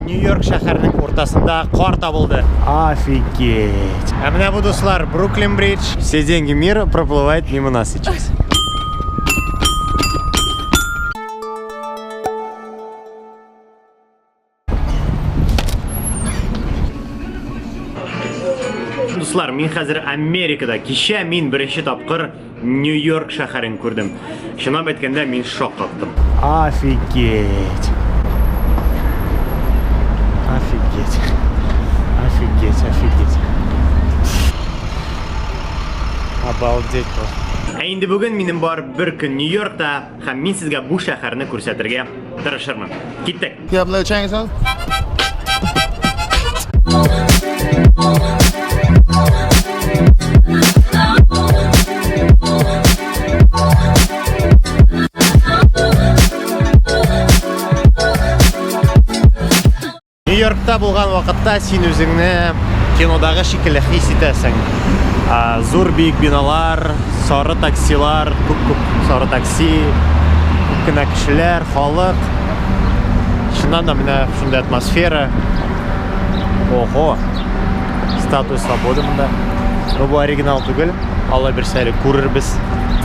Нью-Йорк шәһәренең уртасында кар табылды. Офигеть. Ә менә бу, дуслар, Бруклин Бридж. Все деньги мира проплывают мимо нас сейчас. Дуслар, мин хәзер Америкада. Кичә мин беренче тапкыр Нью-Йорк шәһәрен күрдем. Чынлап әйткәндә, мин шок каттым. Офигеть. Офигеть. Офигеть, офигеть. Обалдеть просто. Ә инде бүген минем бар бер көн Нью-Йоркта һәм мин сезгә бу шәһәрне күрсәтергә тырышырмын. Киттек. You have little chainsaw? Нью-Йоркта булган вакытта син үзеңне кинодагы шикелле хис итәсең. Зур биек биналар, сары таксилар, күп-күп сары такси, күп кенә кешеләр, халык. Чыннан да менә шундый атмосфера. Ого! Статуя свободы монда. Но бу оригинал түгел. Алла бирсә әле күрербез.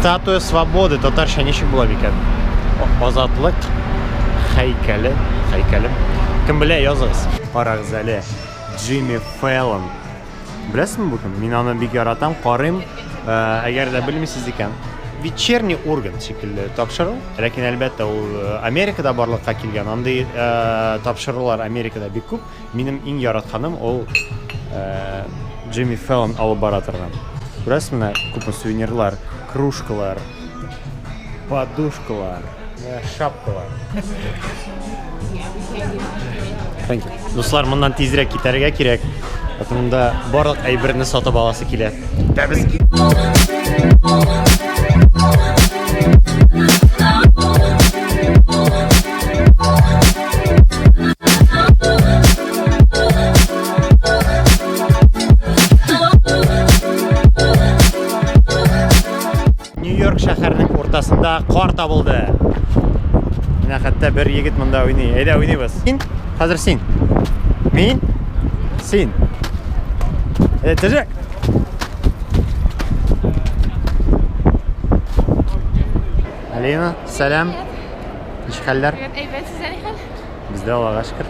Статуя свободы татарча ничек була микән? Азатлык һәйкәле, һәйкәле. Кем белә, языгыз. Карагыз әле. Джимми Фэллон. Беләсезме бу кем? Мин аны бик яратам, карыйм. Әгәр дә белмисез икән, Вечерний Ургант шикелле тапшыру. Ләкин, әлбәттә, ул Америкада барлыкка килгән. Андый тапшырулар Америкада бик күп. Минем иң яратканым ул Джимми Фэллон алып бара торган. Күрәсезме, менә күпме сувенирлар, кружкалар, подушкалар, шапкалар. Thank you. Дуслар, моннан тизрәк китәргә кирәк. Монда барлык әйберне сатып аласы килә. Китәбез. Нью-Йорк шәһәренең уртасында кар табылды. Менә хәтта бер егет монда уйный. Әйдә уйныйбыз. Син? Хәзер син. Мин? Син. Әйдә, төжек. Алина, сәлам. Ничек хәлләр? Привет, әйбәт, сездә ни хәл? Бездә Аллага шөкер.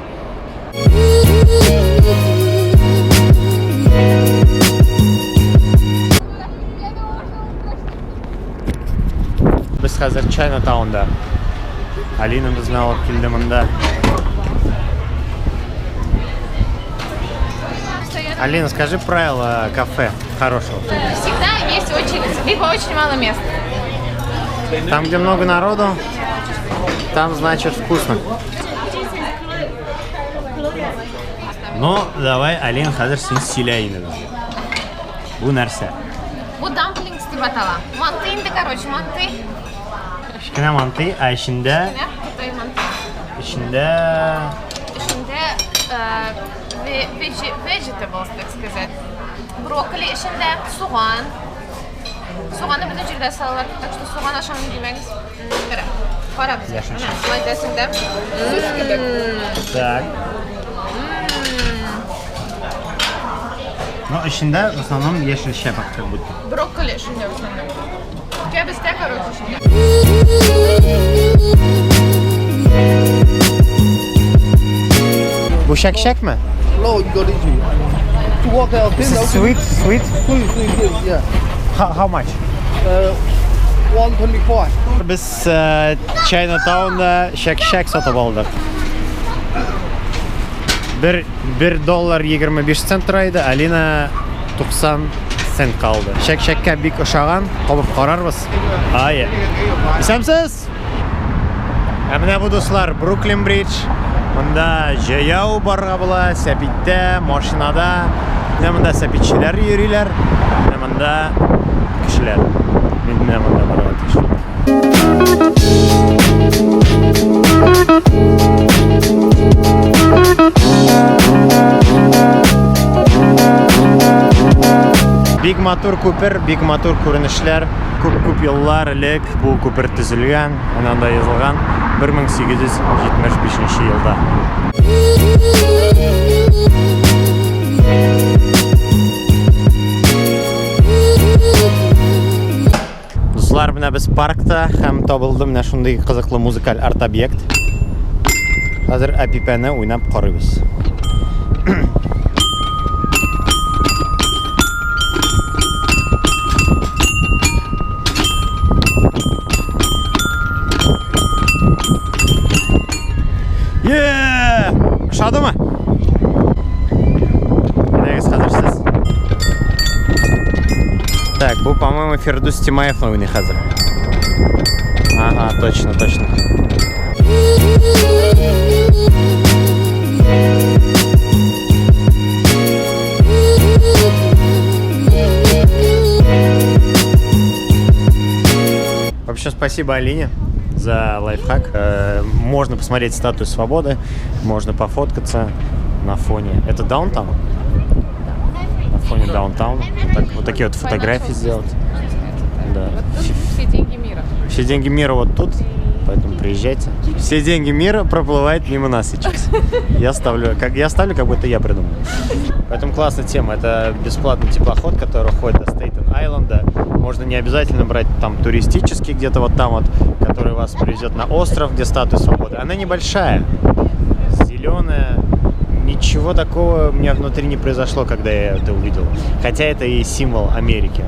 Без хәзер Чайна-таунда. Алина безне алып килде монда. Алина, скажи правила кафе хорошего. Всегда есть очередь, либо очень мало мест. Там, где много народу, там, значит, вкусно. Ну, давай, Алина, хәзер син сөйлә инде безгә. Бу нәрсә? Бу dumplings дип атала. Манты инде, короче, манты. Кечкенә манты, ә эчендә Кечкенә кытай манты. Эчендә Эчендә vegetables, так сказать. Брокколи эчендә, суган. Суганны бөтен җирдә салалар, так что суган ашамыйм димәгез. Кара, кара безгә. Менә, шулай итәсең дә. Сүз кебек. Так. Но эчендә в основном яшелчә как будто. Брокколи эчендә в основном. Кәбестә, короче, эчендә. Бу чәк-чәкме? This is sweet, sweet. Sweet, sweet, sweet, yeah. How much? 125. Без Chinatown'да чәк-чәк сатып алдык. Бер, бер доллар 25 цент тора иде, Алина 90 цент калды. Чәк-чәккә бик ошаган, кабып карарбыз. Ай. Исәнмесез? Ә менә бу, дуслар, Бруклин Бридж. Монда җәяү барырга була, сәпиттә, машинада. Менә монда сәпитчеләр йөриләр. Менә монда кешеләр. Мин менә монда барырга тиеш. Бик матур күпер, бик матур күренешләр. Күп-күп еллар элек бу күпер төзелгән, менә анда язылган 1875 елда. без паркта һәм табылды менә шундый кызыклы музыкаль арт-объект. Хәзер Әпипәне уйнап карыйбыз. Е! Ошадымы? Әйдәгез хәзер сез. Так, бу, по-моему, Фирдүс Тимаевны уйный хәзер. Ага, точно, точно. Вообще, спасибо Алине за лайфхак. Можно посмотреть статую свободы, можно пофоткаться на фоне. Это даунтаун? На фоне даунтауна. Так, вот такие вот фотографии сделать. Да. Вот тут все деньги мира. Все деньги мира вот тут, поэтому приезжайте. Все деньги мира проплывают мимо нас сейчас. Я ставлю, как я ставлю, как будто я придумал. Поэтому классная тема. Это бесплатный теплоход, который ходит до Стейтен-Айленда. Можно не обязательно брать там туристический где-то вот там вот, который вас привезет на остров, где статуя свободы. Она небольшая, зеленая. Ничего такого у меня внутри не произошло, когда я это увидел. Хотя это и символ Америки.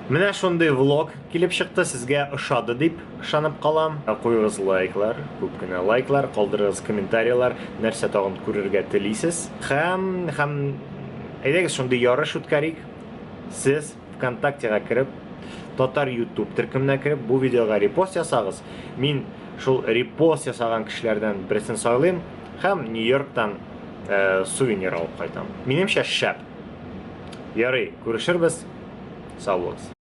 Менә шундый влог килеп чыкты, сезгә ошады дип ышанып калам. Куегыз лайклар, күп кенә лайклар, калдырыгыз комментарийлар, нәрсә тагын күрергә телисез. Һәм һәм әйдәгез шундый ярыш үткәрик. Сез ВКонтактега кереп, Татар YouTube төркеменә кереп, бу видеога репост ясагыз. Мин шул репост ясаган кешеләрдән берсен сайлыйм һәм Нью-Йорктан э, сувенир алып кайтам. Минемчә шәп. Ярый, күрешербез. Сау булыгыз.